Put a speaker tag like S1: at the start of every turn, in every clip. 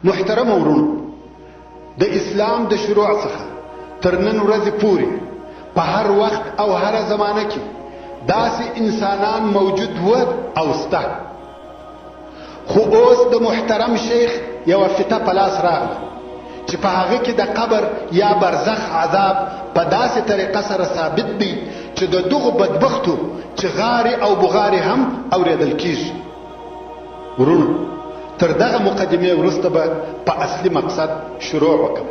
S1: محترمو وروڼو، د اسلام د شروع څخه تر نن ورځې پورې په هر وخت او هره زمانه کې داسې انسانان موجود و او سته، خو اوس د محترم شیخ یوه فته په لاس راغله چې په هغه کې د قبر یا برزخ عذاب په داسې طریقه سره ثابت دی چې د دغو بدبختو چغارې او بغارې هم اورېدل کیږي. وروڼو، تر دغه مقدمې وروسته به په اصلي مقصد شروع وکړم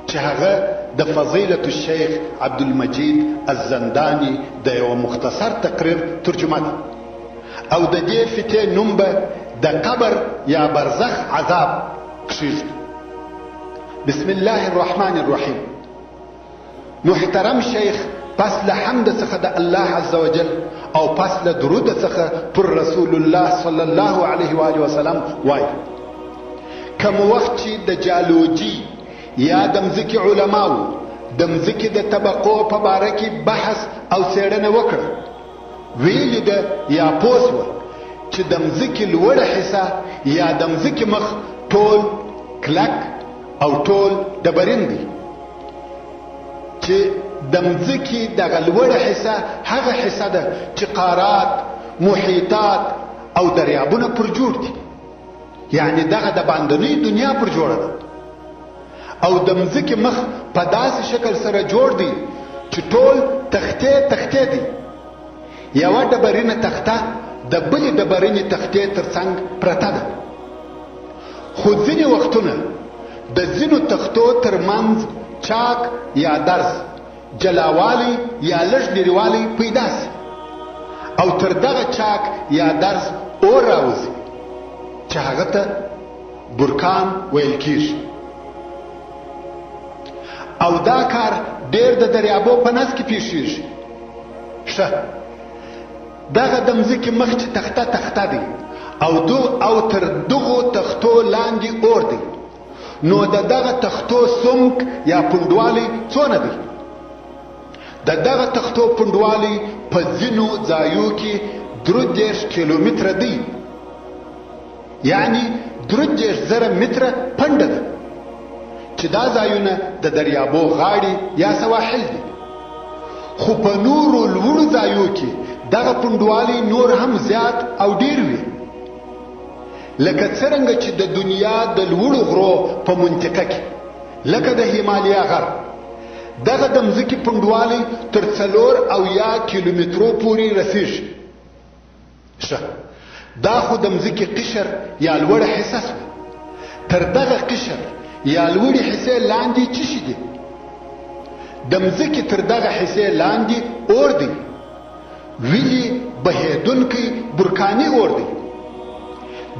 S1: چې هغه د فضیلة الشیخ عبدالمجید الزنداني د یوه مختصر تقریر ترجمه ده او د دې فتې نوم به د قبر یا برزخ عذاب کښېږدو. بسم الله الرحمن الرحیم. محترم شیخ پس له حمد څخه د الله عز وجل او پس له درود څخه پر رسول الله صلی الله علیه و آله وسلم وایي، کوم وخت چې د جالوجي یا د مځکې علماو د مځکې د طبقو په باره کې بحث او څېړنه وکړه، ویې لیده یا پوه سوه چې د مځکې لوړه حصه یا د مځکې مخ ټول کلک او ټول ډبرین دی، چې د مځکې دغه لوړه حصه هغه حصه ده چې قارات، محیطات او دریابونه پر جوړ دي، یعنې دغه د باندنۍ دنیا پر جوړه ده، او د مځکې مخ په داسې شکل سره جوړ دی چې ټول تختې تختې دی، یوه ډبرینه تخته د بلې ډبرینې تختې تر څنګ پرته ده، خو ځینې وختونه د ځینو تختو تر منځ چاک یا درز، جلاوالی یا لږ لیرېوالی پیدا سي او تر دغه چاک یا درز اور راوځي چې هغه ته برکان ویل کیږي، او دا کار ډیر د دریابو په نس کې پیښیږي. ښه، دغه د مځکې مخ چې تخته تخته دی او دو او تر دغو تختو لاندې اور دی، نو د دغه تختو سمک یا پنډوالی څونه دی؟ د دغه تختو پنډوالی په ځینو ځایو کې 33 کیلومتره دی، یعنی 33,000 متره پنډه ده، چې دا ځایونه د دریابو غاړې یا سواحل دي. خو په نورو لوړو ځایو کې دغه پنډوالی نور هم زیات او ډیر وي، لکه څرنګه چې د دنیا د لوړو غرو په منطقه کې لکه د هیمالیا غر دغه د مځکې پنډوالی تر 74 کیلومترو پورې رسیږي. ښه، دا خو د مځکې قشر یا لوړه حصه سوه. تر دغه قشر یا لوړې حصې لاندې څه شي دي؟ د مځکې تر دغه حصې لاندې اور دی، ویلي بهېدونکی برکاني اور دی.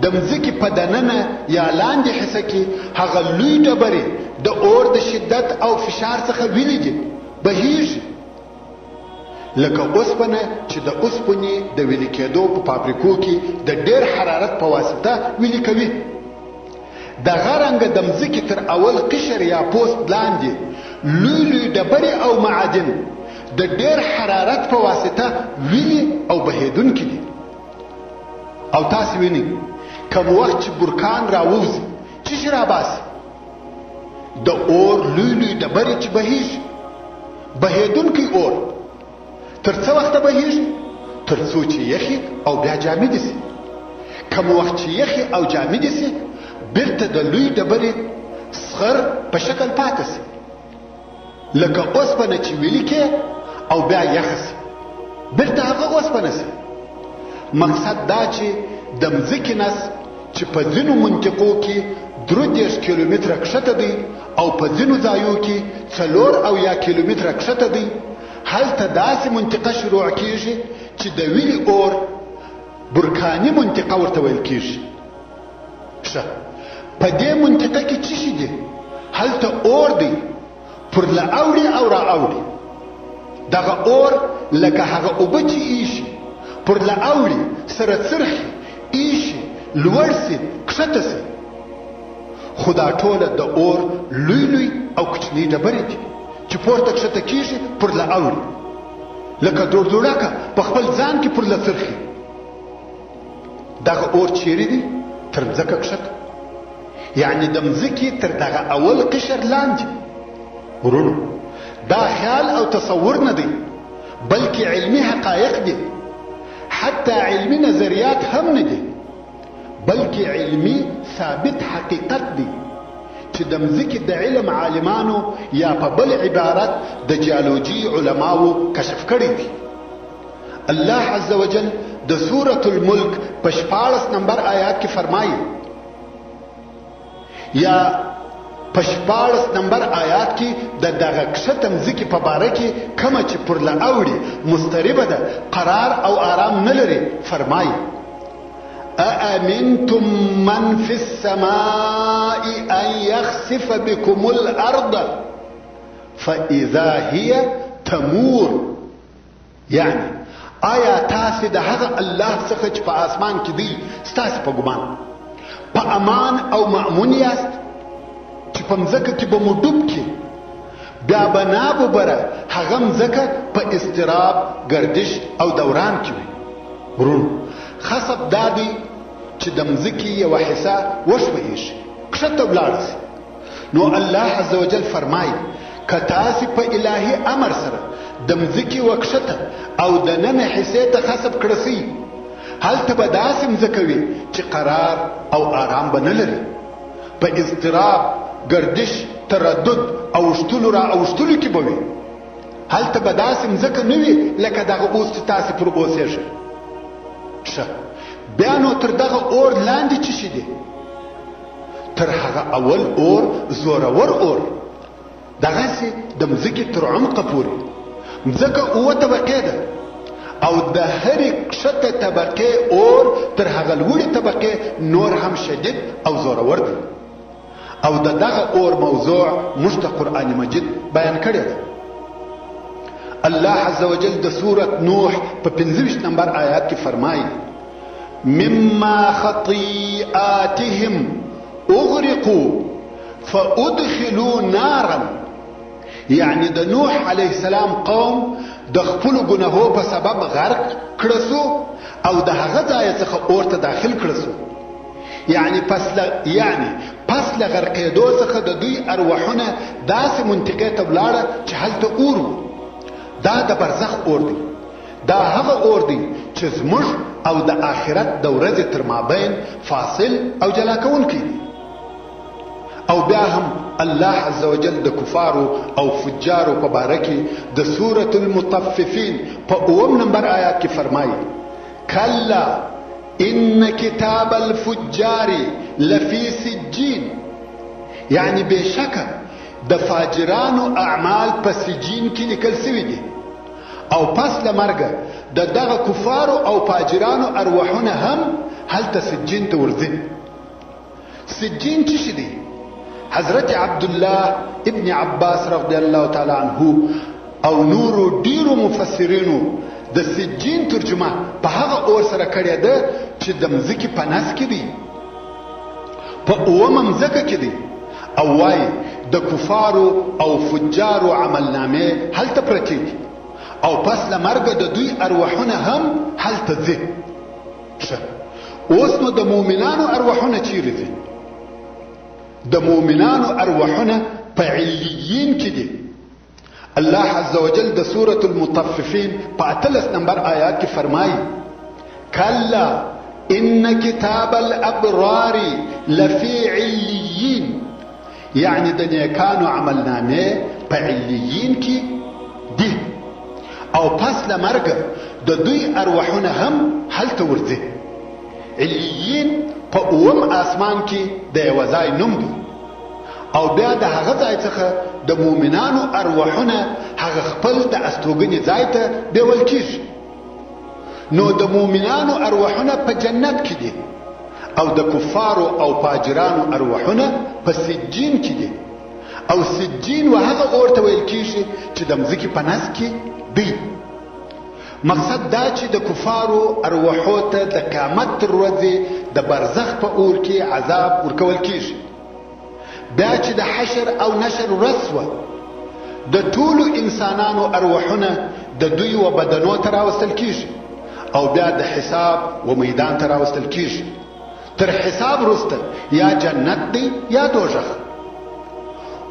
S1: د مځکې په دننه یا لاندې حصه کې هغه لوی ډبرې د اور د شدت او فشار څخه ویلي دي، بهیږي، لکه اوسپنه چې د اوسپنې د ویلي کېدو په فابریکو کې د ډېر حرارت په واسطه ویلي کوي. دغه رنګه د مځکې تر اول قشر یا پوست لاندې لوی لوی ډبرې او معادن د ډېر حرارت په واسطه ویلي او بهېدونکي دي. او تاسې وینئ کوم وخت چې برکان راووځي څه شي راباسي؟ د اور لوی لوی ډبرې چې بهیږي، بهېدونکی اور تر څه وخته بهیږي؟ تر څو چې یخي او بیا جامدې سي. کوم وخت چې یخي او جامدې سي بیرته د لوی ډبرې صغر په شکل پاته سي، لکه اوسپنه چې ویلي کې او بیا یخه سي، بیرته هغه اوسپنه سي. مقصد دا چې د مځکې نس چې په ځینو منطقو کې 33 کیلومتره کښته دی او په ځینو ځایو کې 74 کیلومتره کښته دی، هلته داسې منطقه شروع کیږي چې د ویلي اور برکاني منطقه ورته ویل کیږي. ښه، په دې منطقه کې څه شي دي؟ هلته اور دی، پر له اوړي او را اوړي. دغه اور لکه هغه اوبه چې ایشي، پر له اوړي سره څرخي، ایشي، لوړ سي، کښته سي. خو دا ټوله د اور لوی لوی او کوچنۍ ډبرې دي چې پورته کښته کیږي، پر له اوړي، لکه دوړدوړکه په خپل ځان کې پر له څرخي. دغه اور چیرې دی؟ تر مځکه کښته. یعنی د مځکې تر دغه اول قشر لاندې. وروڼو، دا خیال او تصور نه دی، بلکې علمي حقایق دي، حتی علمي نظریات هم نه دي، بلکې علمي ثابت حقیقت دی چې د مځکې د علم عالمانو یا په بل عبارت د جیولوجي علماو کشف کړی دی. الله عز وجل د سورة الملک په 16 نمبر آیات کې فرمایي، یا په 16 نمبر آیات کې د دغه کښته مځکې په باره کې کومه چې پر له اوړي مضطربه ده، قرار او آرام نه لري، فرمایي: أأمنتم من في السماء أن يخسف بكم الأرض فإذا هي تمور. یعنی آیا تاسې د هغه الله څخه چې په آسمان کې دی ستاسې په ګمان په امان او مأمون یاست چې په مځکه کې به مو ډوب کړي، بیا به ناببره هغه مځکه په اضطراب، ګردش او دوران کې وي. وروڼو، خصب دا دی چې د مځکې یوه حصه وښویېږي، کښته ولاړه سي. نو الله عز وجل فرمایي: که تاسې په الهي امر سره د مځکې و کښته او د ننه حصې ته خصب کړه سئ، هلته به داسې مځکه وي چې قرار او آرام به نه لري، په اضطراب، ګردش، تردد، اوښتلو را اوښتلو کې به وي. هلته به داسې مځکه نه وي لکه دغه اوس چې تاسې پر اوسېږئ. ښه، بیا نو تر دغه اور لاندې څه شي دي؟ تر هغه اول اور زورور اور، دغسې د مځکې تر عمقه پورې. مځکه اووه طبقې ده او د هرې کښته طبقې اور تر هغه لوړې طبقې نور هم شدید او زورور دی. او د دغه اور موضوع موږ ته قرآن مجید بیان کړې ده. الله عز وجل د سورة نوح په 25 نمبر آیات کې فرمایي: مما خطیئاتهم اغرقوا فادخلوا نارا. یعنی د نوح علیه السلام قوم د خپلو ګناهو په سبب غرق کړه سو او د هغه ځایه څخه اور ته داخل کړه سو. یعنی پس له غرقېدو څخه د دوی ارواحونه داسې منطقې ته ولاړه چې هلته اور و. دا د برزخ اور دی، دا هغه اور دی چې زموږ او د آخرت د ورځې تر مابین فاصل او جلا کوونکی دی. او بیا هم الله عز وجل د کفارو او فجارو په باره کې د سورة المطففین په 9 نمبر آیات کې فرمایي: کلا ان کتاب الفجار لفی سجین. یعنی بېشکه د فاجرانو اعمال په سجین کې لیکل سوي دي، او پس له مرګه د دغه کفارو او فاجرانو ارواحونه هم هلته سجین ته ورځي. سجین څه شي دی؟ حضرت عبدالله ابن عباس رضی الله تعالی عنه او نورو ډیرو مفسرینو د سجین ترجمه په هغه اور سره کړې ده چې د مځکې په نس کې دی، په اوومه مځکه کې دی، او وایي د کفارو او فجارو عملنامې هلته پرتې دي او پس له مرګه د دوی ارواحونه هم هلته ځي. ښه، اوس نو د مؤمنانو ارواحونه چیرې ځي؟ د مؤمنانو ارواحونه په علیین کې دي. الله عز وجل د سورة المطففین په 18 نمبر آیات کې فرمایي: کلا ان کتاب الابرار لفی علیین. یعنی د نیکانو عملنامې په علیین کې دي، او پس له مرګه د دوی ارواحونه هم هلته ورځي. علیین په اووم آسمان کې د یوه ځای نوم دی، او بیا د هغه ځای څخه د مؤمنانو ارواحونه هغه خپل د استوګنې ځای ته بیول کیږي. نو د مؤمنانو ارواحونه په جنت کې دي، او د کفارو او فاجرانو ارواحونه په سجین کې دي. او سجین و هغه اور ته ویل کیږي چې د مځکې په نس کې دی. مقصد دا چې د کفارو ارواحو ته د قیامت تر ورځې د برزخ په اور کې عذاب ورکول کیږي. بیا چې د حشر او نشر ورځ سوه، د ټولو انسانانو ارواحونه د دوی و بدنو ته راوستل کیږي، او بیا د حساب و میدان ته راوستل کیږي. تر حساب وروسته یا جنت دی یا دوژخ.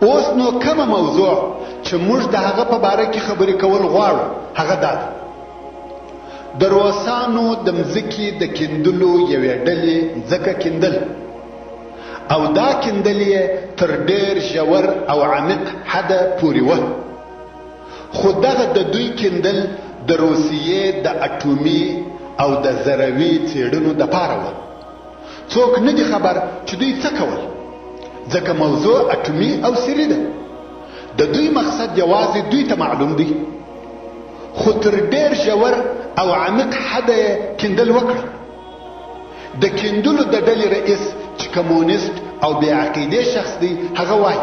S1: اوس نو کومه موضوع چې موږ د هغه په باره کې خبرې کول غواړو هغه دا ده. د روسانو د مځکې د کیندلو یوې ډلې مځکه کیندل او دا کیندل یې تر ډېر ژور او عمیق حده پورې وه، خو دغه د دوی کیندل د روسیې د اټومي او د ذروي څېړنو دپاره وه. څوک نه دي خبر چې دوی څه کول، ځکه موضوع اټومي او سري ده. د دوی مقصد یوازې دوی ته معلوم دی، خو تر ډېر ژور او عمیق حده یې کیندل وکړل. د کیندلو د ډلې رئیس چې کمونیست او بې عقیدې شخص دی هغه وایي،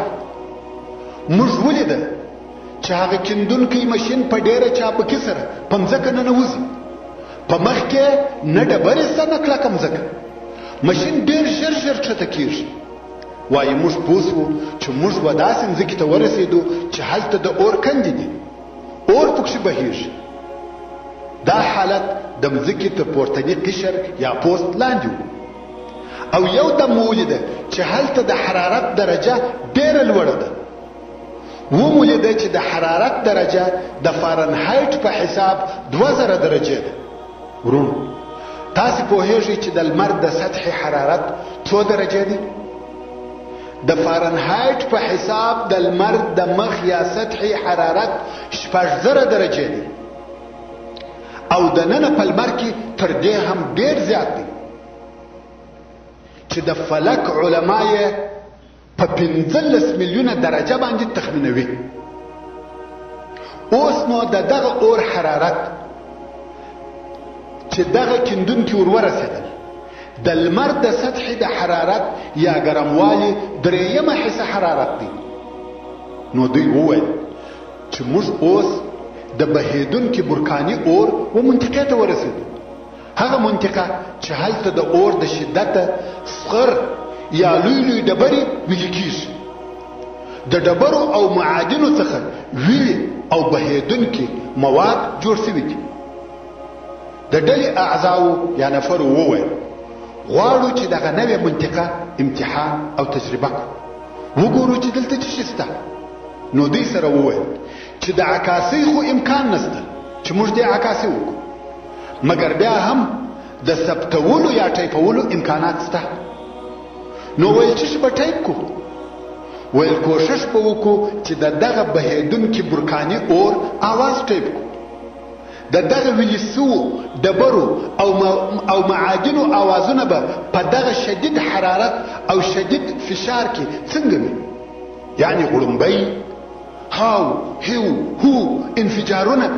S1: موږ ولیده چې هغه کیندونکی ماشین په ډېره چابکي سره په مځکه ننوځي، په مخ کې نه ډبرې شته نه کلکه مځکه، ماشین ډېر ژر ژر کښته کېږي. وایي موږ پوه شوو چې موږ و داسې مځکې ته ورسېدو چې هلته د اور کندې دي، اور پکښې بهیږي. دا حالت د مځکې تر پورتني قشر یا پوست لاندې و او یو دم مو ولیده چې هلته د حرارت درجه ډېره لوړه ده. ومو لیده چې د حرارت درجه د فارنهایټ په حساب 2000 درجې ده. وروڼو، تاسې پوهیږئ چې د لمر د سطحې حرارت څو درجې دی؟ د فارنهایټ په حساب د لمر د مخ یا سطحې حرارت 6000 درجې دی او د ننه په لمر کې تر دې هم ډېر زیات دی چې د فلک علما یې په 15 میلیونه درجه باندې تخمینوي. اوس نو د دغه اور حرارت چې دغه کیندونکي ور ورسېدل د لمر د سطحې د حرارت یا ګرموالي درېیمه حصه حرارت دی. نو دوی وویل چې موږ اوس د بهېدونکي برکاني اور و منطقې ته ورسېدو، هغه منطقه چې هلته د اور د شدته صخر یا لوی لوی ډبرې ویلي کیږي. د ډبرو او معادنو څخه ویلي او بهېدونکي مواد جوړ شوي دي. د ډلې اعضاو یا نفرو وویل غواړو چې دغه نوې منطقه امتحان او تجربه کړو، وګورو چې دلته څه شي شته. نو دوی سره وویل چې د عکاسۍ خو امکان نشته چې موږ دې عکاسي وکړو، مګر بیا هم د ثبتولو یا ټایپولو امکانات شته. نو ویل چې څه به ټایپ کړو؟ ویل کوشش به وکړو چې د دغه بهېدونکي برکاني اور آواز ټایپ کړو. د دغه ویلي سوو ډبرو او معادنو آوازونه به په دغه شدید حرارت او شدید فشار کې څنګه وي؟ یعنی غړومبی، هاو، هیو، هو، انفجارونه.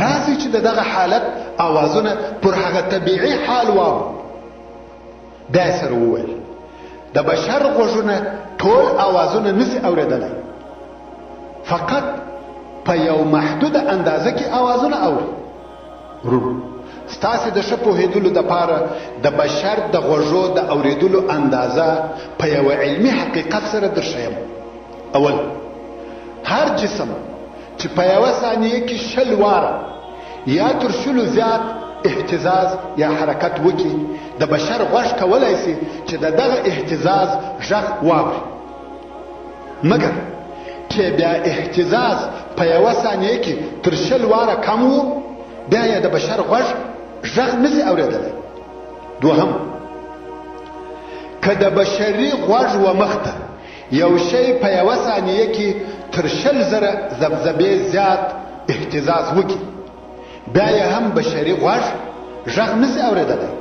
S1: راځئ چې د دغه حالت آوازونه پر هغه طبیعي حال واورو. بیا یې سره وویل د بشر غوږونه ټول آوازونه نسي اورېدلی، فقط په یو محدوده اندازه کې آوازونه اوري. وروڼو، ستاسې د ښه پوهېدلو دپاره د بشر د غوږو د اورېدلو اندازه په یوه علمي حقیقت سره درښیم. اول، هر جسم چې په یوه ثانیه کې 20 واره یا تر 20 زیات اهتزاز یا حرکت وکړي، د بشر غوږ کولای شي چې د دغه اهتزاز غږ واوري. مګر چې بیا اهتزاز په یوه ثانیه کې تر 20 واره کم و، بیا یې د بشر غوږ غږ نشي اورېدلی. دوهم، که د بشري غوږ و مخته یو شی په یوه ثانیه کې تر 20,000 ذبذبې زیات اهتزاز وکړي، بیا یې هم بشري غوږ غږ نشي اورېدلی.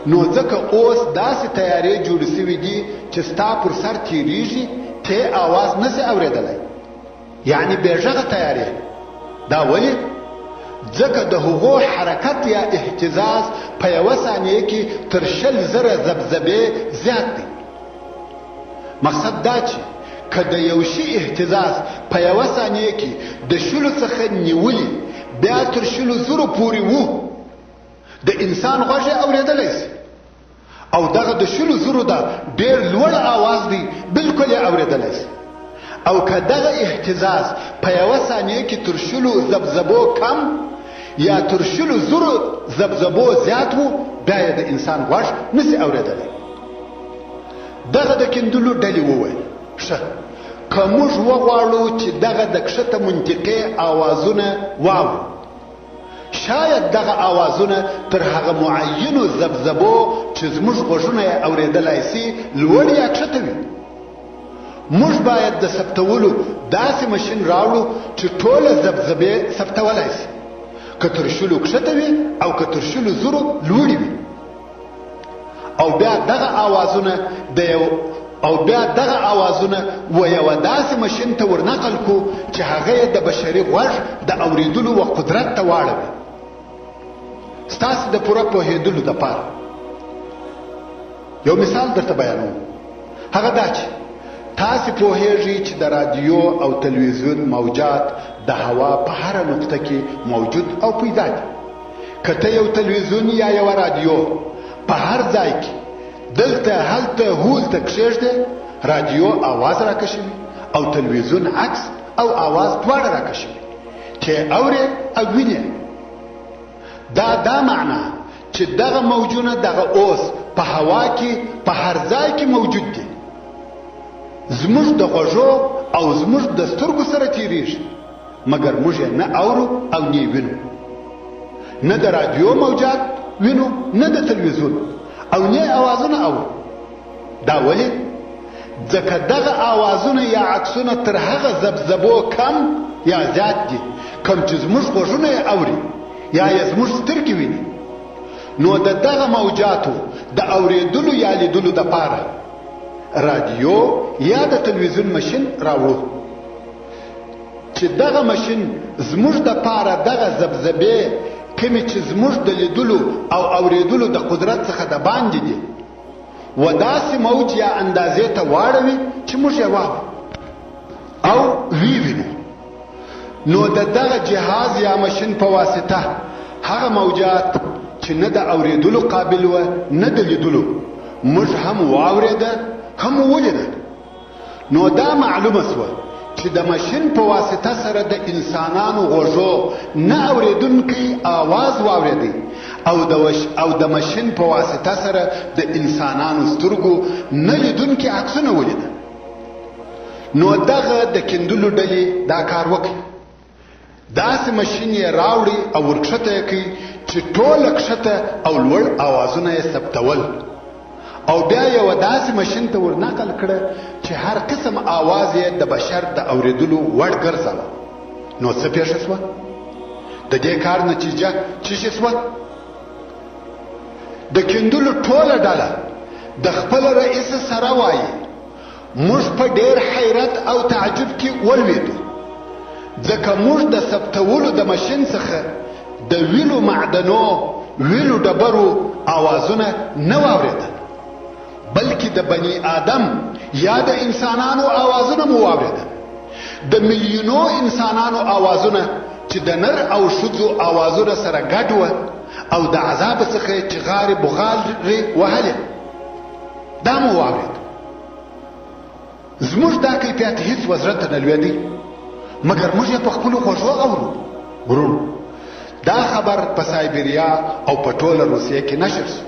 S1: نو ځکه اوس داسې تیارې جوړې شوې دي چې ستا پر سر تېرېږي، ته آواز نشي اورېدلی، یعنی بې غږه تیارې. دا ولې؟ ځکه د هغو حرکت یا اهتزاز په یوه ثانیه کې تر 20,000 ذبذبې زیات دی. مقصد دا چې که د یو شي اهتزاز په یوه ثانیه کې د 20 څخه نیولې بیا تر 20,000 پورې وو، د انسان غوږ یې اورېدلی شي، او دغه د 20,000 دا ډېر لوړ آواز دی، بالکل یې اورېدلی شي. او که دغه اهتزاز په یوه ثانیه کې تر 20 ذبذبو کم یا تر 20,000 ذبذبو زیات وو، بیا یې د انسان غوږ نسي اورېدلی. دغه د کیندلو ډلې وویل، ښه، که موږ وغواړو چې دغه د کښته منطقې اوازونه واورو، شاید دغه اوازونه تر هغه معینو ذبذبو چې زموږ غوږونه یې اورېدلای سي لوړ یا کښته وي. موږ باید د ثبتولو داسې ماشین راوړو چې ټوله ذبذبې ثبتولای سي، که تر 20 کښته وي او که تر 20 زرو لوړې وي. او بیا دغه اوازونه د یو او بیا دغه اوازونه و یوه داسې ماشین ته ورنقل کو چې هغه یې د بشري غوږ د اورېدلو و قدرت ته واړوي. ستاسې د پوره پوهېدلو دپاره یو مثال درته بیانوم، هغه دا چې تاسې پوهېږئ چې د رادیو او تلویزیون موجات د هوا په هره نقطه کې موجود او پیدا دي. که ته یو تلویزیون یا یوه رادیو په هر ځای کې دلته هلته هولته کښېږدې، رادیو اواز راکشوي او تلویزیون عکس او اواز دواړه راکشوي چې اورې او وینې. دا معنا چې دغه موجونه دغه اوس په هوا کې په هر ځای کې موجود دي، زموږ د غوږو او زموږ د سترګو سره تېرېږي، مګر موږ یې نه اورو او نه وینو. نه د رادیو موجات وینو، نه د تلویزیون، او نه اوازونه اورو. دا ولې؟ ځکه دغه اوازونه یا عکسونه تر هغه ذبذبو کم یا زیات دي کوم چې زموږ غوږونه یې اوري یا یې زموږ سترګې ویني. نو د دغه موجاتو د اورېدلو یا لیدلو دپاره رادیو یا د تلویزیون ماشین راوړو چې دغه ماشین زموږ دپاره دغه ذبذبې کومې چې زموږ د لیدلو او اورېدلو د قدرت څخه د باندې دي و داسې موج یا اندازې ته واړوي چې موږ یې واورو او ویې وینو. نو د دغه جهاز یا ماشین په واسطه هغه موجات چې نه د اورېدلو قابل وه نه د لیدلو، موږ هم واورېده هم ولیده. نو دا معلومه سوه چې د ماشین په واسطه سره د انسانانو غوږو نه اورېدونکی آواز واورېدی او د ماشین په واسطه سره د انسانانو سترګو نه لیدونکي عکسونه ولیده. نو دغه د کیندلو ډلې دا کار وکړي، داسې ماشین یې راوړي او ورکښته یې کوي چې ټوله کښته او لوړ آوازونه یې ثبتول، او بیا یوه داسې ماشین ته ورنقل کړه چې هر قسم آواز یې د بشر د اورېدلو وړ ګرځاوه. نو څه پېښه سوه؟ د دې کار نتیجه څه شي سوه؟ د کیندلو ټوله ډله د خپل رئیس سره وایي، موږ په ډېر حیرت او تعجب کې ولوېدو، ځکه موږ د ثبتولو د ماشین څخه د ویلو معدنو ویلو ډبرو آوازونه نه واورېدل، بلکې د بني آدم یا د انسانانو آوازونه مو واورېدل. د میلیونو انسانانو آوازونه چې د نر او ښځو آوازونه سره ګډ وه او د عذاب څخه یې چغارې بغارې وهلې، دا مو واورېد. زموږ دا کیفیت هیڅ وزره ته نه لوېدی، مګر موږ یې په خپلو غوږو اورو. وروڼو، دا خبر په سایبریا او په ټوله روسیه کې نشر سو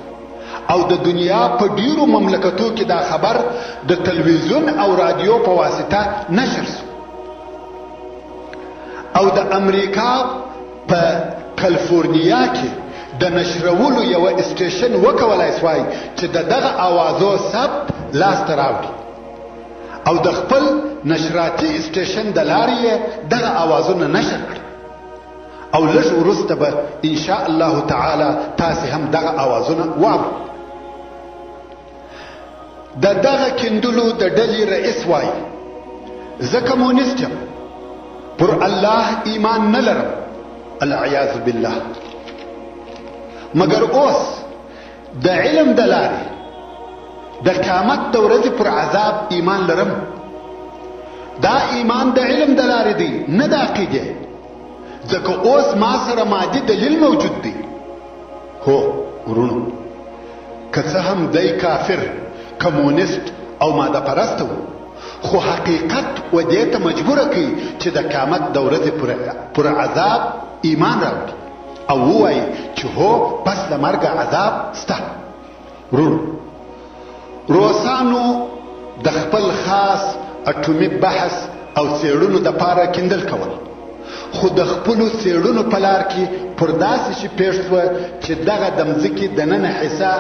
S1: او د دنیا په ډیرو مملکتو کې دا خبر د تلویزیون او رادیو په واسطه نشر سو. او د امریکا په کلفورنیا کې د نشرولو یوه اسټیشن وکولای سوای چې د دغه اوازو ثبت لاسته راوړي او د خپل نشراتي اسټیشن د لارې یې دغه اوازونه نشر کړل. او لږ وروسته به ان شاء الله تعالی تاسې هم دغه اوازونه واورئ. د دغه کیندلو د ډلې رئیس وایي، زه کمونیست یم، پر الله ایمان نه لرم، العیاذ بالله، مګر اوس د علم د لارې د قیامت د ورځې پر عذاب ایمان لرم. دا ایمان د علم د لارې دی، نه د عقیدې، ځکه اوس ما سره مادي دلیل موجود دی. هو وروڼو، که څه هم دی کافر، کمونیست او ماده پرسته و، خو حقیقت و دې ته مجبوره کوي چې د قیامت د ورځې پر عذاب ایمان راوړي او ووایي چې هو، پس له مرګه عذاب سته. وروڼو، روسانو د خپل خاص اټومي بحث او څېړنو دپاره کیندل کول، خو د خپلو څېړنو په لار کې پر داسې شي پېښ سوه چې دغه د مځکې دننه حصه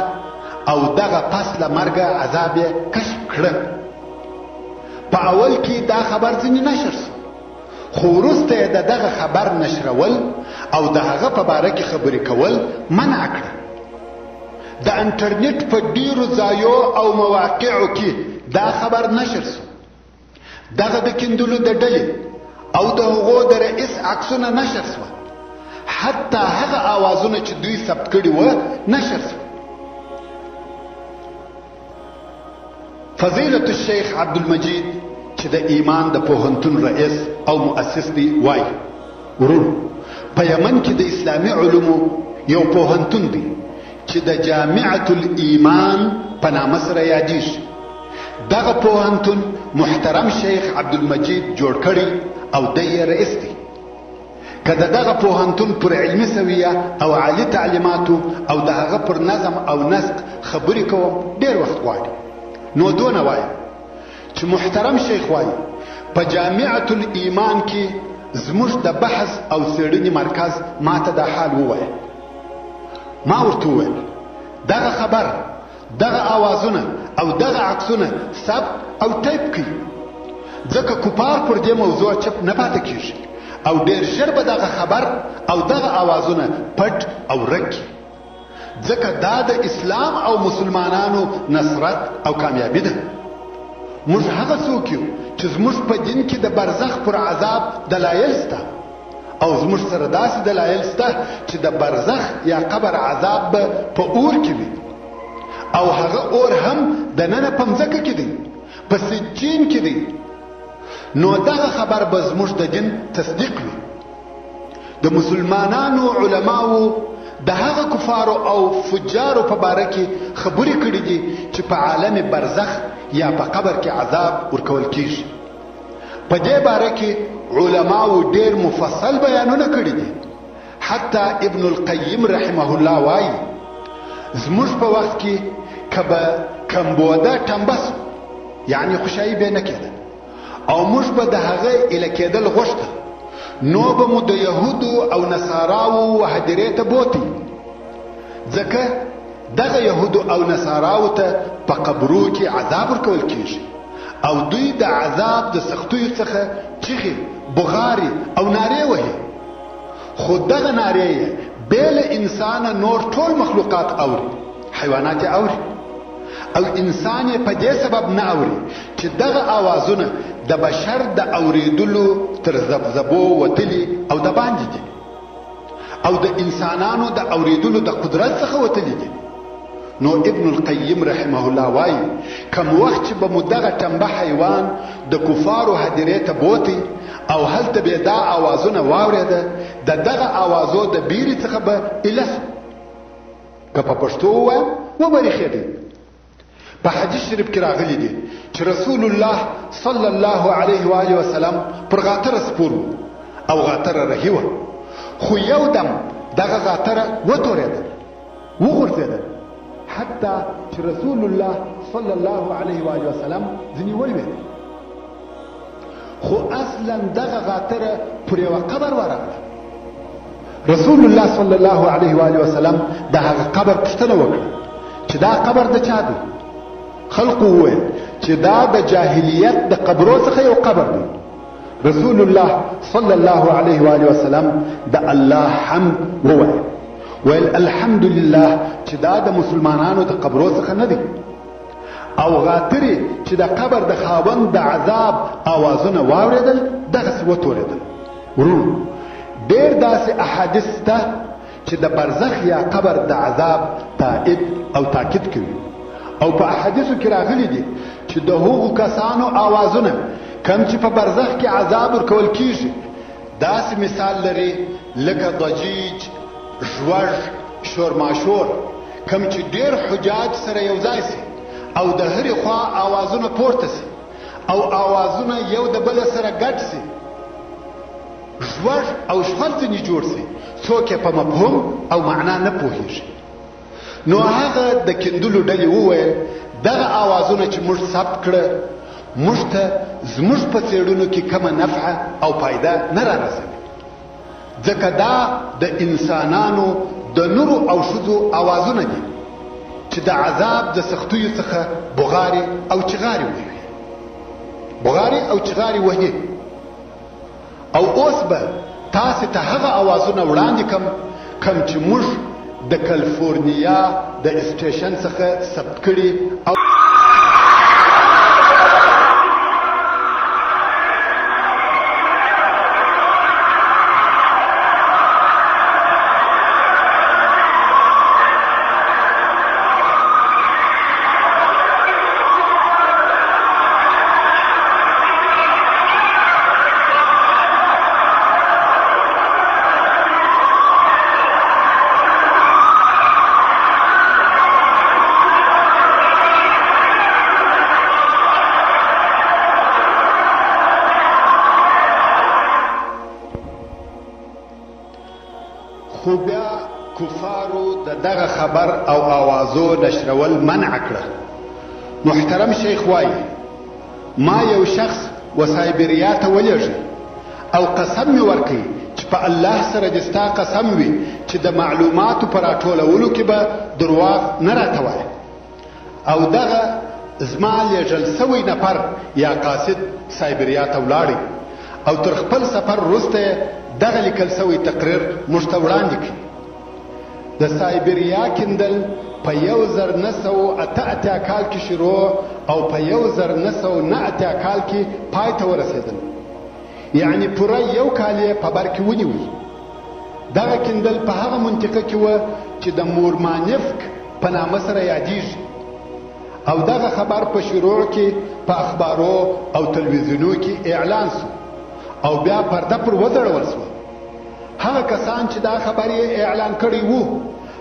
S1: او دغه پس له مرګه عذاب یې کشف کړه. په اول کې دا خبر ځینې نشر سو، خو وروسته یې د دغه خبر نشرول او د هغه په باره کې خبرې کول منع کړه. د انټرنیټ په ډیرو ځایو او مواقعو کې دا خبر نشر سو. دغه د کیندلو د ډلې او د هغو د رئیس عکسونه نشر سوه، حتی هغه آوازونه چې دوی ثبت کړي وه نشر سوه. فضیلة الشیخ عبدالمجید چې د ایمان د پوهنتون رئیس او مؤسس دی وایي: وروڼو، په یمن کې د اسلامي علومو یو پوهنتون دی چې د جامعة الایمان په نامه سره یادیږي. دغه پوهنتون محترم شیخ عبدالمجید جوړ کړی او دی یې رئیس دی. که د دغه پوهنتون پر علمي سویه او عالي تعلیماتو او د هغه پر نظم او نسق خبرې کوم، ډېر وخت غواړي، نو دونه وایم چې محترم شیخ وایي په جامعة الایمان کې زموږ د بحث او څېړنې مرکز ماته دا حال وویل. ما ورته وویل دغه خبر، دغه آوازونه او دغه عکسونه ثبت او ټایپ کړئ، ځکه کفار پر دې موضوع چپ نه پاتې کیږي او ډېر ژر به دغه خبر او دغه آوازونه پټ او ورک کړي، ځکه دا د اسلام او مسلمانانو نصرت او کامیابي ده. موږ هغه څوک یو چې زموږ په دین کې د برزخ پر عذاب دلایل سته، او زموږ سره داسې دلایل سته چې د برزخ یا قبر عذاب به په اور کې وي، او هغه اور هم دننه په مځکه کې دی، په سجین کې دی. نو دغه خبر به زموږ د دین تصدیق وي. د مسلمانانو علماو د هغه کفارو او فجارو په باره کې خبرې کړې دي چې په عالم برزخ یا په قبر کې عذاب ورکول کیږي. په دې باره کې علماو ډېر مفصل بیانونه کړي دي. حتی ابن القیم رحمه الله وایي زموږ په وخت کې که به کمبوده ټمبه سو، یعنې خوشایي به نه کېده، او موږ به د هغه ایله کېدل غوښته، نو به مو د یهودو او نصاراو هدیرې ته بوتی، ځکه دغه یهودو او نصاراو ته په قبرو کې عذاب ورکول کیږي او دوی د عذاب د سختیو څخه چیغې، بغارې او نارې وهي، خو دغه نارې یې بې له انسانه نور ټول مخلوقات اوري، حیوانات یې اوري، او انسان یې په دې سبب نه اوري چې دغه آوازونه د بشر د اورېدلو تر ذبذبو وتلي او د باندې دي، او د انسانانو د اورېدلو د قدرت څخه وتلي دي. نو ابن القیم رحمه الله وایي کم وخت چې به مو دغه ټمبه حیوان د کفارو هدیرې ته بوتی او هلته به دا آوازونه واورېده، د دغه آوازو د بیرې څخه به ایله سو، که په پښتو ووایم وبه رېښېدی. په حدیث شریف کې راغلي دي چې رسول الله صلی الله علیه و آله وسلم پر غاتره سپور و او غاتره رهي وه، خو یو دم دغه غاتره وتورېدل، وغورځېدل، حتی چې رسول الله صلی الله علیه و آله وسلم ځینې ولوېد. خو اصلا دغه غاتره پر یوه قبر ورغله. رسول الله صلی الله علیه و آله وسلم د هغه قبر پوښتنه وکړه چې دا قبر د چا دی؟ خلقو وویل چې دا د جاهلیت د قبرو څخه یو قبر دی. رسول الله صلی الله علیه و آله وسلم د الله حمد وویل، ویل الحمد لله چې دا د مسلمانانو د قبرو څخه نه دی. او غاترې چې د قبر د خاوند د عذاب آوازونه واورېدل دغسې وتورېدل. وروڼو، ډېر داسې احادیث شته چې د برزخ یا قبر د عذاب تایید او تاکید کوي، او په احادیثو کې راغلي دي چې د هغو کسانو آوازونه کم چې په برزخ کې عذاب ورکول کیږي داسې مثال لري لکه ضجیج، ژوږ، شورماشور، کم چې ډېر حجاج سره یو ځای سي او د هرې خوا آوازونه پورته سي او آوازونه یو د بله سره ګډ سي. ږوږ او شغل ځنې جوړ شي، څوک یې په مفهوم او معنا نه پوهیږي. نو هغه د کیندلو ډلې وویل، دغه اوازونه چې موږ ثبت کړه، موږ ته زموږ په څېړنو کې کومه نفعه او فایده نه رارسوي، ځکه دا د انسانانو د نرو او ښځو اوازونه دي چې د عذاب د سختیو څخه بغارې او چغارې وهي، بغارې او چغارې وهي. او اوس به تاسې ته هغه اوازونه وړاندې کم، کوم چې موږ د کلفورنیا د اسټیشن څخه ثبت کړي او خو بیا کفارو د دغه خبر او اوازو نشرول منع کړه. محترم شیخ وایي، ما یو شخص و سایبریا ته ولېږه او قسم مې ورکړ چې په الله سره دې ستا قسم وي چې د معلوماتو په راټولولو کې به درواغ نه راته وایې. او دغه زما لېږل سوی نفر یا قاصد سایبریا ته ولاړی او تر خپل سفر وروسته یې دغه لیکل سوی تقریر موږ ته وړاندې کړ. د سایبریا کیندل په 1988 کال کې شروع او په 1989 کال کې پای ته ورسېدل، یعنې پوره یو کال یې په بر کې ونیوی. دغه کیندل په هغه منطقه کې وه چې د مورمانفک په نامه سره یادیږي، او دغه خبر په شروع کې په اخبارو او تلویزیونو کې اعلان سو او بیا پرده پر وځړول سوه. هغه کسان چې دا خبر یې اعلان کړی وو،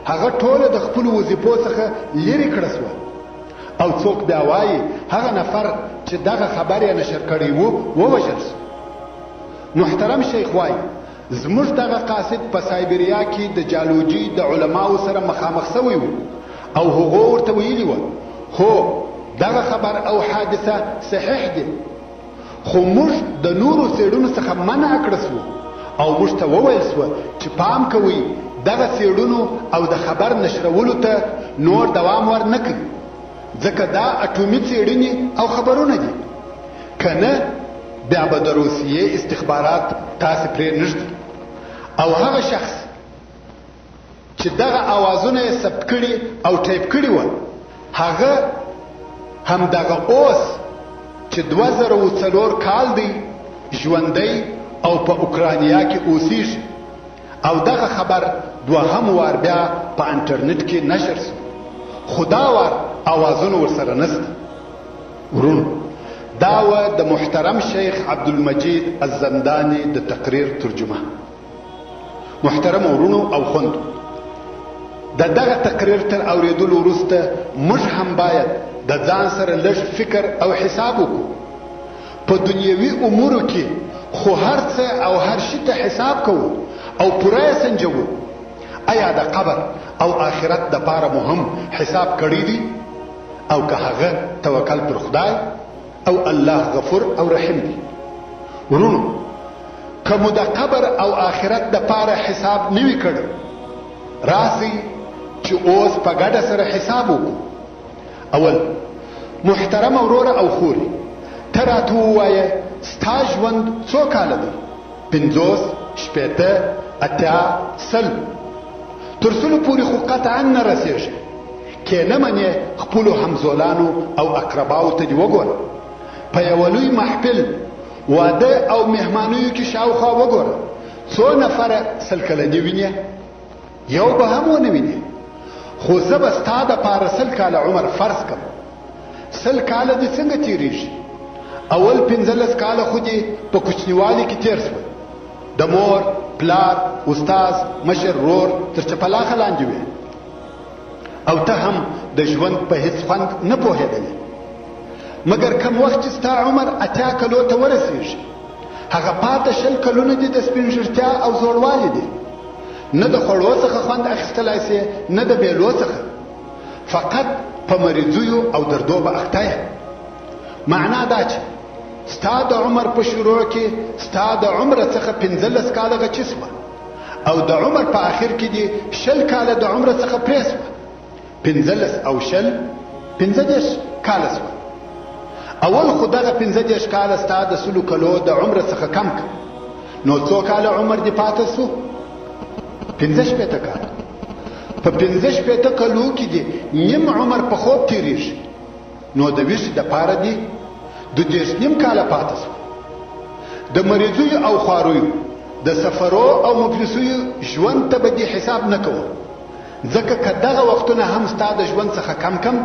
S1: هغه ټوله د خپلو وظیفو څخه لیرې کړه سوه. او څوک بیا وایي هغه نفر چې دغه خبر یې نشر کړی وو ووژل سو. محترم شیخ وایي، زموږ دغه قاصد په سایبریا کې د جالوجي د علماو سره مخامخ سوی وو او هغو ورته ویلي وه، هو دغه خبر او حادثه صحیح دی، خو موږ د نورو څېړنو څخه منع کړه سوو او موږ ته وویل سوه چې پام کوئ دغه څېړنو او د خبر نشرولو ته نور دوام ور نه کړئ، ځکه دا اټومي څېړنې او خبرونه دي، که نه بیا به د روسیې استخبارات تاسې پرې نږدي. او هغه شخص چې دغه اوازونه یې ثبت کړي او ټایپ کړي وه، هغه همدغه اوس چې 2004 کال دی ژوندی او په اوکرانیا کې اوسیږي، او دغه خبر دوهم وار بیا په انټرنیټ کې نشر سو، خو دا وار اوازونه ورسره نسته. وروڼو، دا وه د محترم شیخ عبدالمجید الزنداني د تقریر ترجمه. محترم وروڼو او خوندو، د دغه تقریر تر اورېدلو وروسته موږ هم باید د ځان سره لږ فکر او حساب وکړو. په دنیوي امورو کې خو هر څه او هر شي ته حساب کوو او پوره یې سنجوو. ایا د قبر او آخرت دپاره مو هم حساب کړی دی، او که هغه توکل پر خدای او الله غفور او رحیم دی؟ وروڼو، که مو د قبر او آخرت دپاره حساب نه وي کړی، راسئ چې اوس په ګډه سره حساب وکړو. اول، محترمه وروره او خورې، ته راته ووایه ستا ژوند څو کاله دی؟ 50، 60، 80، 100؟ تر 100 پورې خو قطعا نه رسېږي. که نه منې خپلو همزولانو او اقرباو ته دې وګوره، په یوه لوی محفل، واده او مهمانیو کې شاوخوا وګوره، څو نفره 100 کلني وینې؟ یو به هم ونه وینې. خو زه به ستا دپاره 100 کاله عمر فرض کړم. 100 کاله دې څنګه تېرېږي؟ اول 15 کاله خو دې په کوچنیوالي کې تېر سول، د مور، پلار، استاد، مشر ورور تر چپلاخه لاندې وې، او ته هم د ژوند په هیڅ خوند نه پوهېدلې. مګر کم وخت چې ستا عمر 80 کلو ته ورسېږي، هغه پاته 20 کلونه دي د سپینږیرتیا او زوړوالي دي. نه د خوړو څخه خوند اخیستلای سې، نه د میلو څخه، فقط په مریضیو او دردو به اخته یې. معنا دا چې ستا د عمر په شروع کې ستا د عمره څخه 15 کاله غچي سوه او د عمر په آخر کې دي 20 کاله د عمره څخه پرې سوه. 15 او 20 35 کاله سوه. اول خو دغه 35 کاله ستا د 100 کلو د عمره څخه کم که، نو څو کاله عمر دې پاته سو؟ 65 کاله. په 65 کلو کې دې نیم عمر په خوب تېرېږي، نو د ویښې دپاره دې 32.5 کاله پاته سو. د مریضیو او خواریو، د سفرو او مفلسیو ژوند ته به دې حساب نه کوم، ځکه که دغه وختونه هم ستا د ژوند څخه کم کم،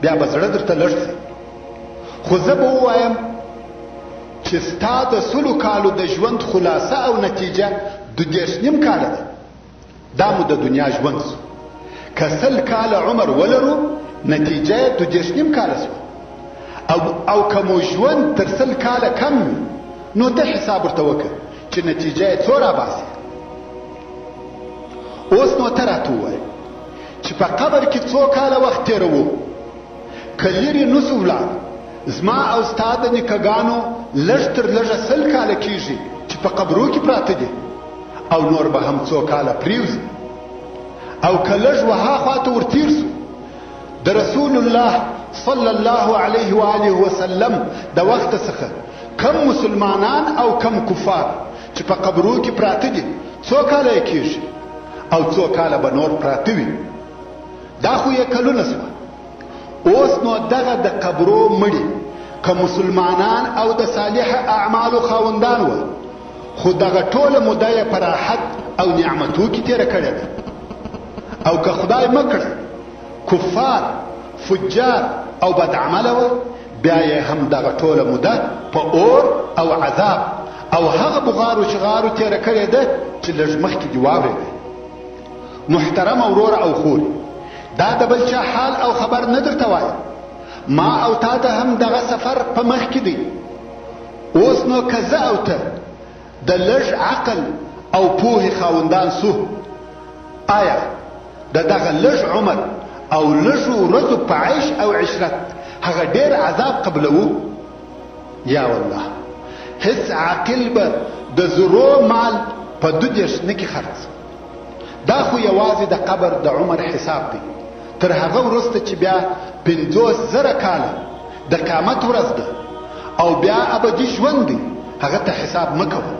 S1: بیا به زړه درته لږ سي. خو زه به ووایم چې ستا د 100 کالو د ژوند خلاصه او نتیجه 32.5 کاله ده. دا مو د دنیا ژوند سو. که 100 کاله عمر ولرو، نتیجه یې 32.5 کاله سوه. او که مو ژوند تر 100 کاله کم وي، نو ته حساب ورته وکړه چې نتیجه یې څو راباسي. اوس نو ته راته ووایه چې په قبر کې څو کاله وخت تېروو؟ که لیرې نه سو ولاړ، زما او ستا د نیکهګانو لږ تر لږه 100 کاله کېږي چې په قبرو کې پراته دي، او نور به هم څو کاله پرېوځي. او که لږ وهاخوا ته ورتېر سو، د رسول الله صلی الله علیه و آله وسلم د وخت څخه کم مسلمانان او کم کفار چې په قبرو کې پراته دي، څو کاله یې کېږي او څو کاله به نور پراته وي؟ دا خو یې کلونه سوه. اوس نو دغه د قبرو مړي که مسلمانان او د صالح اعمالو خاوندان وه، خو دغه ټوله موده یې په راحت او نعمتو کې تېره کړې ده. او که خدای مه کړه کفار، فجار او بدعمله وه، بیا یې هم دغه ټوله موده په اور او عذاب او هغه بغارو شغارو تېره کړې ده چې لږ مخکې دې واورېده. محترم وروره او خورې، دا د بل چا حال او خبر نه درته وایم، ما او تا ته هم دغه سفر په مخ کې دی. اوس نو که زه او ته د لږ عقل او پوهې خاوندان سو، آیا د دغه لږ عمر او لږو ورځو په عیش او عشرت هغه ډېر عذاب قبلوو؟ یا والله، هیڅ عاقل به د زرو مال په 32 نه کې خرڅ. دا خو یوازې د قبر د عمر حساب دی. تر هغه وروسته چې بیا 50,000 کاله د قیامت ورځ ده او بیا ابدي ژوند دی، هغه ته حساب مه کوه.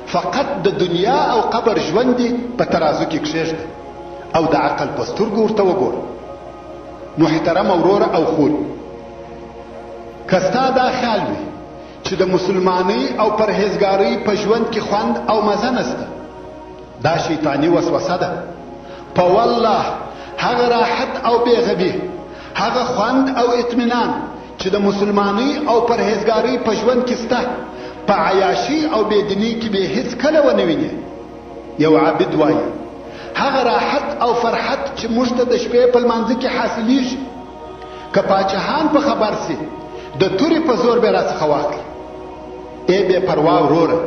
S1: فقط د دنیا او قبر ژوند دی په ترازو کې کښېږده او د عقل په سترګو ورته وګوره. محترم وروره او خور، که ستا دا خیال وي چې د مسلمانۍ او پرهیزګارۍ په ژوند کې خوند او مزه نشته، دا شیطاني وسوسه ده. په والله هغه راحت او بېغمي، هغه خوند او اطمینان چې د مسلمانۍ او پرهیزګارۍ په ژوند کې سته، په عیاشي او بېدینۍ کې به هیڅ کله ونه وینې. یو عابد وایي، هغه راحت او فرحت چې موږ ته د شپې په لمانځه کې حاصلېږي، که پاچاهان په خبر سي، د تورې په زور به راڅخه واخلي. ای بې پروا وروره،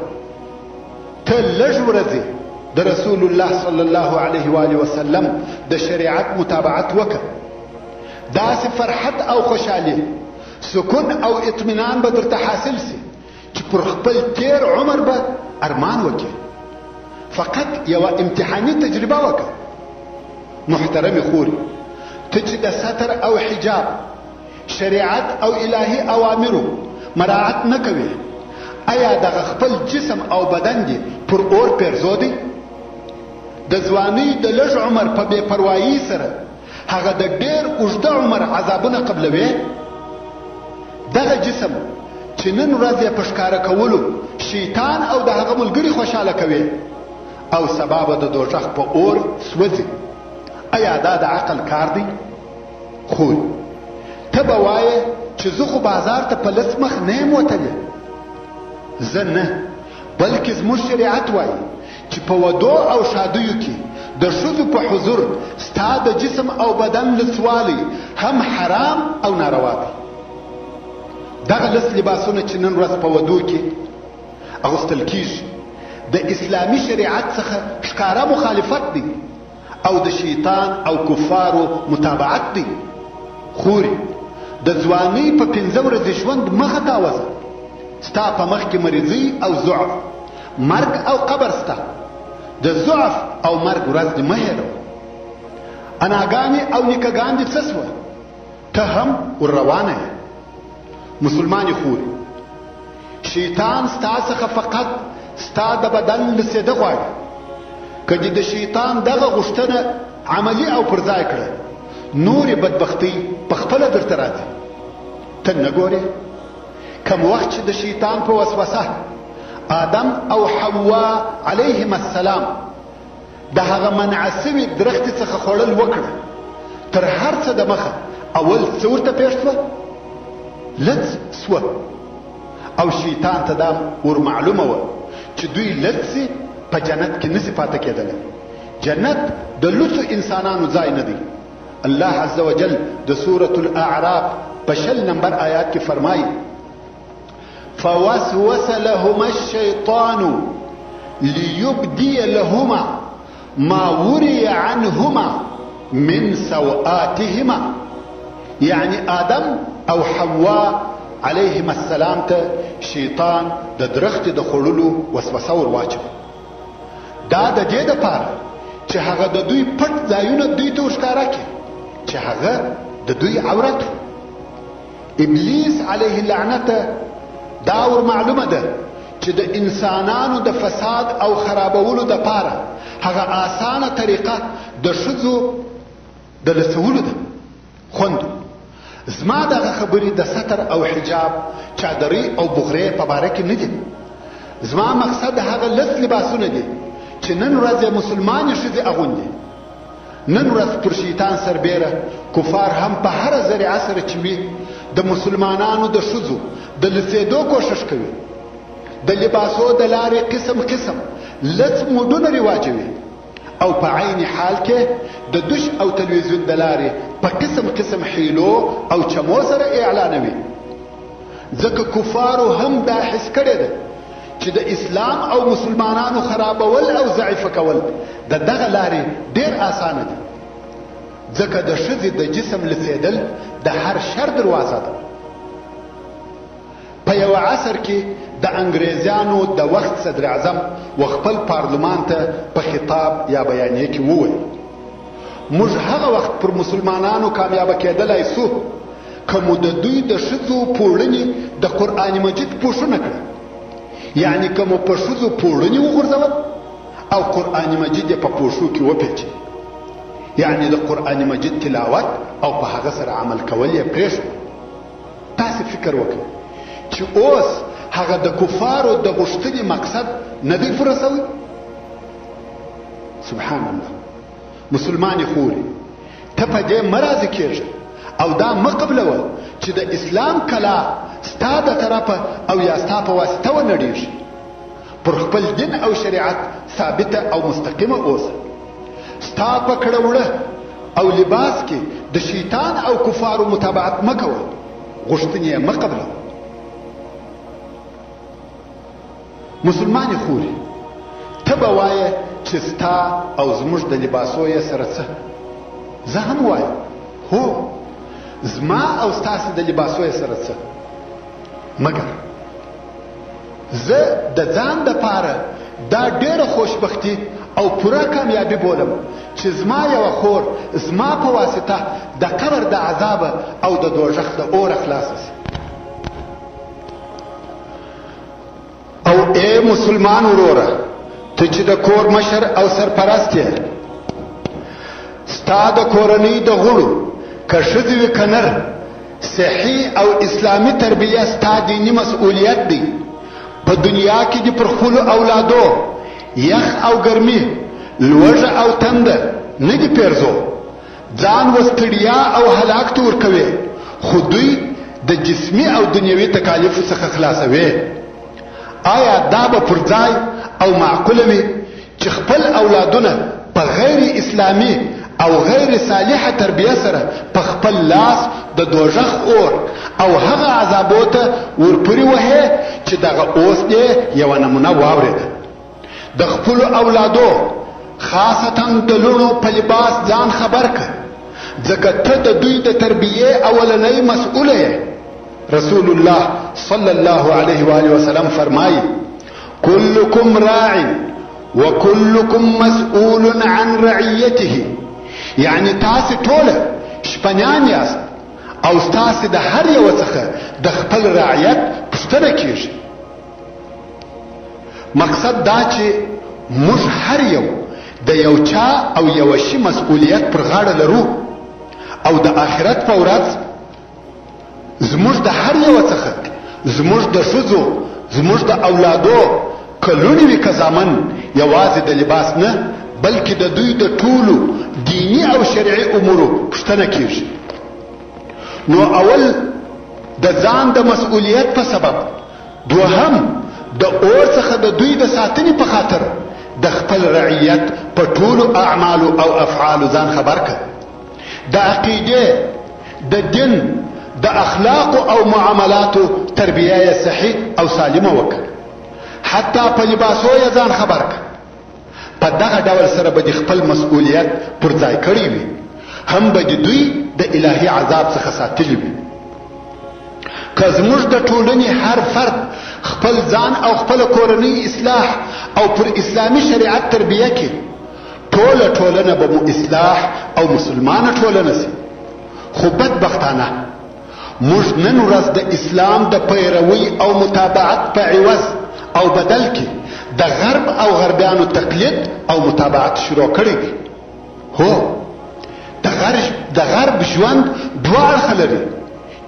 S1: ته لږ ورځې د رسول الله صلی الله علیه و آله وسلم د شریعت متابعت وکړه. داسې فرحت او خوشحالي، سکون او اطمینان به درته حاصل سي چې پر خپل تېر عمر به ارمان وکړې. فقط یوه امتحاني تجربه وکړه. محترمې خورې، ته چې د ستر او حجاب، شریعت او الهي اوامرو مراعت نه کوې، آیا دغه خپل جسم او بدن دې پر اور پیرزو دی؟ د ځوانۍ د لږ عمر په بې پروایۍ سره هغه د ډېر اوږده عمر عذابونه قبلوې؟ دغه جسم چې نن ورځ یې په ښکاره کولو شیطان او د هغه ملګري خوشحاله کوې، او سبا به د دوزخ په اور سوځي، ایا دا د عقل کار دی؟ خور، ته به وایې چې زه خو بازار ته په لڅ مخ نه یم وتلې. زه نه، بلکې زموږ شریعت وایي چې په ودو او ښادیو کې د ښځو په حضور ستا د جسم او بدن لڅوالی هم حرام او ناروا دی. دغه لڅ لباسونه چې نن ورځ په ودو کې اغوستل کیږي د اسلامي شریعت څخه ښکاره مخالفت دی او د شیطان او کفارو متابعت دی. خورې، د ځوانۍ په پنځه ورځې ژوند مه خطا وځه. ستا په مخ کې مریضۍ او ضعف، مرګ او قبر سته. د ضعف او مرګ ورځ دې مه هېروه. اناګانې او نیکهګان دې څه سوه؟ ته هم ور روانه یې. مسلمانې خورې، شیطان ستا څخه فقط ستا د بدن لڅېده غواړي. که دې د شیطان دغه غوښتنه عملي او پر ځای کړه، نورې بدبختۍ په خپله درته راځي. ته نه ګورې کوم وخت چې د شیطان په وسوسه آدم او حوا علیهما السلام د هغه منع سوي درختې څخه خوړل وکړه، تر هر څه د مخه اول څه ورته پېښ سوه؟ لڅ سوه. او شیطان ته دا ور معلومه وه چې دوی لڅ سي په جنت کې نسي پاته کېدلی. جنت د لوڅو انسانانو ځای نه دی. الله عز وجل د سورة الاعراف په 20 نمبر آیات کې فرمایي: فوسوس لهما الشیطان ليبدي لهما ما وري عنهما من سوآتهما. یعنی آدم او حوا علیهما السلام ته شیطان د درختې د خوړلو وسوسه ور واچوه. دا د دې دپاره چې هغه د دوی پټ ځایونه دوی ته ورښکاره کړي چې هغه د دوی عورت و. ابلیس علیه لعنت دا ور معلومه ده چې د انسانانو د فساد او خرابولو دپاره هغه اسانه طریقه د ښځو د لڅولو ده. خوندو، زما دغه خبرې د ستر او حجاب، چادرۍ او بغرې په باره کې نه دي. زما مقصد هغه لڅ لباسونه دي چې نن ورځ یې مسلمانې ښځې اغوندي. نن ورځ پر شیطان سربېره کفار هم په هره ذریعه سره چې وي د مسلمانانو د ښځو د لڅېدو کوښښ کوي. د لباسو د لارې قسم قسم لڅ موډونه رواجوي او په عین حال کې د دوش او تلویزیون د لارې په قسم قسم حیلو او چمو سره اعلانوي. ځکه کفارو هم دا حس کړې ده چې د اسلام او مسلمانانو خرابول او ضعیفه کول د دغه لارې ډېر اسانه دي. ځکه د ښځې د جسم لڅېدل د هر شر دروازه ده. په یوه عصر کې د انګریزانو د وخت صدراعظم و خپل پارلمان ته په خطاب یا بیانیه کې وویل: موږ هغه وخت پر مسلمانانو کامیابه کېدلای سو که مو د دوی د ښځو پوړنې د قرآن مجید پوښونه کړه. یعنی که مو په ښځو پوړنې وغورځول او قرآن مجید یې په پوښو کې وپېچه، یعنی د قرآن مجید تلاوت او په هغه سره عمل کول یې پرېښود. تاسې فکر وکړئ چې اوس هغه د کفارو د غوښتنې مقصد نه دی پوره سوی؟ سبحان الله. مسلمانې خورې، ته په دې مه راضي کېږه او دا مه قبلوه چې د اسلام کلا ستا د طرفه او یا ستا په واسطه ونړېږي. پر خپل دین او شریعت ثابته او مستقیمه اوسه. ستا په کړه وړه او لباس کې د شیطان او کفارو متابعت مه کوه، غوښتنې یې مه قبلوه. مسلمانې خورې، ته به وایې چې ستا او زموږ د لباسو یې سره څه؟ زه هم وایم هو، زما او ستاسې د لباسو یې سره څه؟ مګر زه د ځان دپاره دا ډېره خوشبختي او پوره کامیابي بولم چې زما یوه خور زما په واسطه د قبر د عذابه او د دوږخ د اوره خلاصه سي. او ای مسلمان وروره، ته چې د کور مشر او سرپرست یې، ستا د کورنۍ د غړو که ښځې وي که نر، صحي او اسلامي تربیه ستا دیني مسؤلیت دی. په دنیا کې دې پر خپلو اولادو یخ او ګرمي، لوږه او تنده نه دي پیرزو. ځان و ستړیا او هلاک ته ورکوې، خو دوی د جسمي او دنیوي تکالیفو څخه خلاصوې. آیا دا به پر ځای او معقوله وي چې خپل اولادونه په غیر اسلامي او غیر صالحه تربیه سره په خپل لاس د دوږخ اور او هغه عذابو ته ورپورې وهې چې چې دغه اوس دې یوه نمونه واورېده. د خپلو اولادو خاصتا د لوڼو په لباس ځان خبر که، ځکه ته د دوی د تربیې اولنی مسؤله یې. رسول الله صلی الله علیه و آله وسلم فرمایي: کلکم راع وکلکم مسؤول عن رعیته. یعنی تاسې ټوله شپنیان یاست او ستاسې د هر یوه څخه د خپل رعیت پوښتنه کیږي. مقصد دا چې موږ هر یو د یو چا او یوه شي مسؤلیت پر غاړه لرو او د آخرت په ورځ زموږ د هر یوه څخه زموږ د ښځو، زموږ د اولادو، که لوڼې وي که زامن، یوازې د لباس نه بلکې د دوی د ټولو دیني او شرعي امورو پوښتنه کیږي. نو اول د ځان د مسؤلیت په سبب، دوهم د اور څخه د دوی د ساتنې په خاطر د خپل رعیت په ټولو اعمالو او افعالو ځان خبر که. د عقیدې، د دین، د اخلاقو او معاملاتو تربیه یې صحیح او سالمه وکړه. حتی په لباسو یې ځان خبر که. په دغه ډول سره به دې خپل مسؤلیت پر ځای کړی وي، هم به دې دوی د الهي عذاب څخه ساتلي وي. که زموږ د ټولنې هر فرد خپل ځان او خپله کورنۍ اصلاح او پر اسلامي شریعت تربیه کړي، ټوله ټولنه به مو اصلاح او مسلمانه ټولنه سي. خو بدبختانه موږ نن ورځ د اسلام د پیروۍ او متابعت په عوض او بدل کې د غرب او غربیانو تقلید او متابعت شروع کړی دی. هو، د غرب ژوند دوه اړخه لري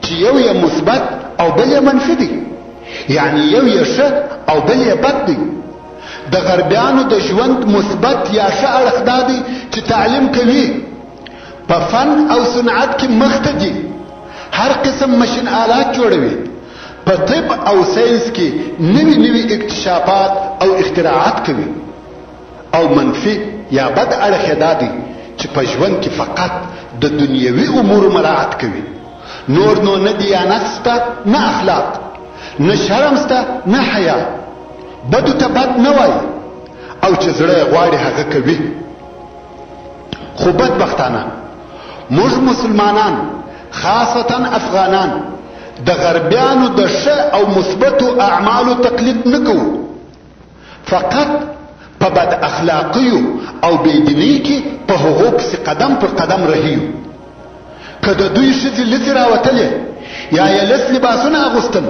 S1: چې یو یې مثبت او بل یې منفي دی، یعنی یو یې ښه او بل یې بد دی. د غربیانو د ژوند مثبت یا ښه اړخ دا دی چې تعلیم کوي، په فن او صنعت کې مخته دي، هر قسم مشین آلات جوړوي، په طب او ساینس کې نوي نوي اکتشافات او اختراعات کوي. او منفي یا بد اړخ یې دا دی چې په ژوند کې فقط د دنیوي امورو مراعت کوي، نور نو نه دیانت سته، نه اخلاق، نه شرم سته، نه حیا. بدو ته بد نه وایي او چې زړه یې غواړي هغه کوي. خو بدبختانه موږ مسلمانان، خاصتا افغانان، د غربیانو د ښه او مثبتو اعمالو تقلید نه کوو، فقط په بد اخلاقیو او بېدینۍ کې په هغو پسې قدم پر قدم رهي یو. که د دوی ښځې لڅې راوتلې یا یې لڅ لباسونه اغوستل،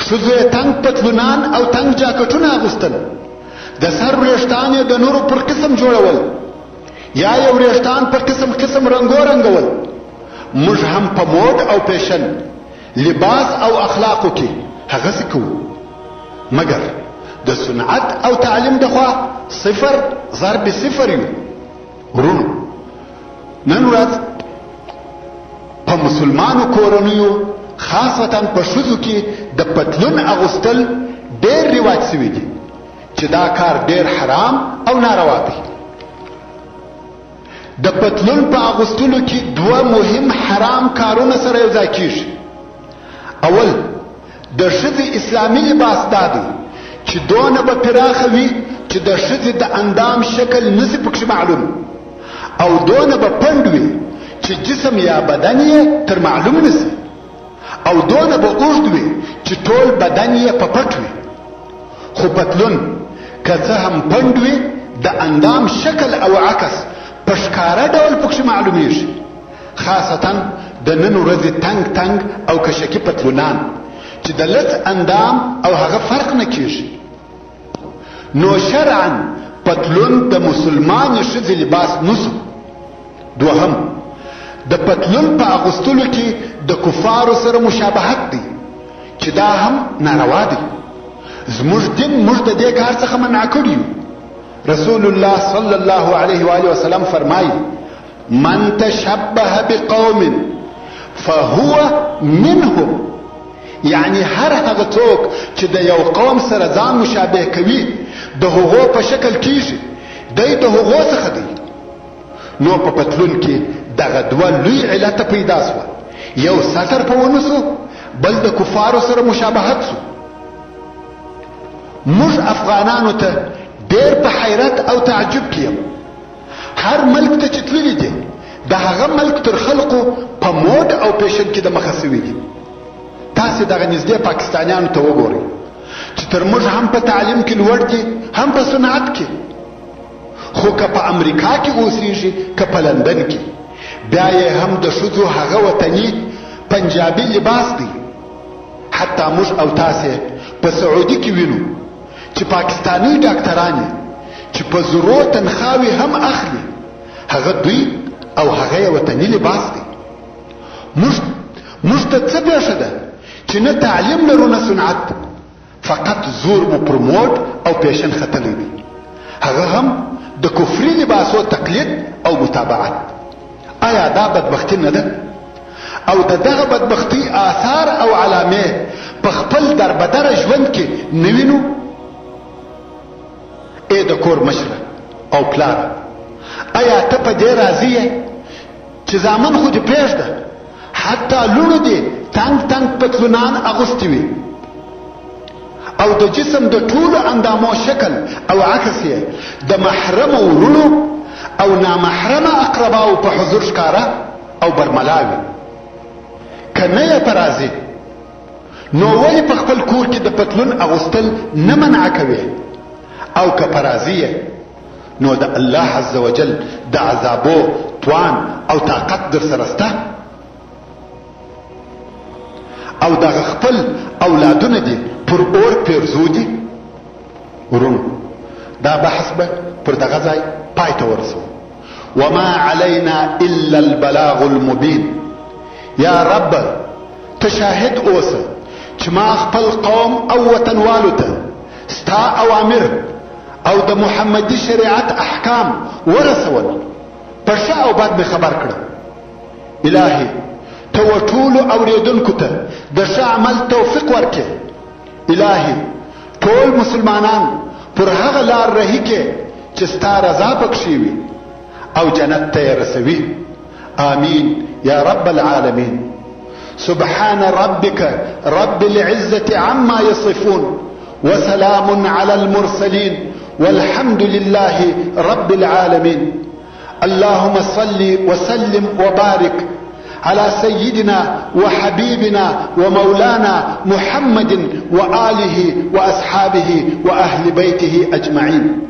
S1: ښځو یې تنګ پتلونان او تنګ جاکټونه اغوستل، د سر وریښتان یې د نورو پر قسم جوړول یا یې وریښتان په قسم قسم رنګو رنګول، موږ هم په موډ او فیشن، لباس او اخلاقو کې هغسې کوو، مګر د صنعت او تعلیم د خوا صفر ضرب صفر یو. وروڼو، نن ورځ په مسلمانو کورنیو خاصتا په ښځو کې د پتلون اغوستل ډېر رواج سوي دي چې دا کار ډېر حرام او ناروا دی. د پتلون په اغوستلو کې دوه مهم حرام کارونه سره یو ځای کیږي. اول، د ښځې اسلامي لباس دا دی چې دونه به پراخه وي چې د ښځې د اندام شکل نسی پکښې معلوم، او دونه به پنډ وي چې جسم یا بدن یې تر معلوم نسی، او دونه به اوږد وي چې ټول بدن یې په پټ وي. خو پتلون که څه هم پنډ وي، د اندام شکل او عکس په ښکاره ډول پکښې معلومیږي، خاصتا د نن ورځې تنګ تنګ او کشکي پتلونان چې د لڅ اندام او هغه فرق نه کیږي. نو شرعا پتلون د مسلمانې ښځې لباس نسو. دوهم، د پتلون په اغوستلو کې د کفارو سره مشابهت دی چې دا هم ناروا دی. زموږ دین موږ د دې کار څخه منع کړي یو. رسول الله صلی الله علیه و آله وسلم فرمایي: من تشبه بقوم فهو منهم. یعنی هر هغه څوک چې د یو قوم سره ځان مشابه کوي، د هغو په شکل کیږي، دی د هغو څخه دی. نو په پتلون کې دغه دوه لوی علته پیدا سوه، یو ستر په ونه سو، بل د کفارو سره مشابهت سو. موږ افغانانو ته ډېر په حیرت او تعجب کې یم. هر ملک ته چې تللي دي، د هغه ملک تر خلقو په موډ او فیشن کې د مخه سوي دي. تاسې دغه نږدې پاکستانیانو ته وګورئ چې تر موږ هم په تعلیم کې لوړ دي، هم په صنعت کې. خو که په امریکا کې اوسیږي که په لندن کې، بیا یې هم د ښځو هغه وطني پنجابي لباس دی. حتی موږ او تاسې په سعودي کې وینو چې پاکستاني ډاکترانې چې په زرو تنخواوې هم اخلي، هغه دوی او هغه یې وطني لباس دی. موږ ته څه پېښه ده چې نه تعلیم لرو نه صنعت، فقط زور مو پر موډ او پیشن ختلی دی، هغه هم د کفري لباسو تقلید او متابعت. آیا دا بدبختي نه ده؟ او د دغه بدبختۍ آثار او علامې په خپل دربدره ژوند کې نه وینو؟ ای د کور مشره او پلاره، آیا ته په دې راضي یې چې زامن خو دې پرېږده، حتی لوڼو دې تنګ تنګ پتلونان اغوستي وي او د جسم د ټولو اندامو شکل او عکس یې د محرمو وروڼو او نامحرمه اقرباو په حضور ښکاره او برملا وي؟ که نه یې په راضي، نو ولې په خپل کور کې د پتلون اغوستل نه منع کوې؟ او که په راضي یې، نو د الله عز وجل د عذابو توان او طاقت در سره سته؟ او دغه خپل اولادونه دي پر اور پیرزو دي؟ وروڼو، دا بحث به پر دغه ځای پای ته ورسوو. وما علينا الا البلاغ المبين. یا رب، ته شاهد اوسه چې ما خپل قوم او وطنوالو ته ستا اوامر او د محمدي شریعت احکام ورسول، په ښه او بد مې خبر کړه. الهي، ته و ټولو اورېدونکو ته د ښه عمل توفیق ورکړې. الهي، ټول مسلمانان پر هغه لار رهي کې چې ستا رضا پکښې وي او جنت ته یې رسوي. آمین یا رب العالمین. سبحان ربك رب العزة عما يصفون، وسلام على المرسلين، والحمد لله رب العالمين. اللهم صل وسلم وبارك على سيدنا وحبيبنا ومولانا محمد وآله وأصحابه وأهل بيته أجمعين.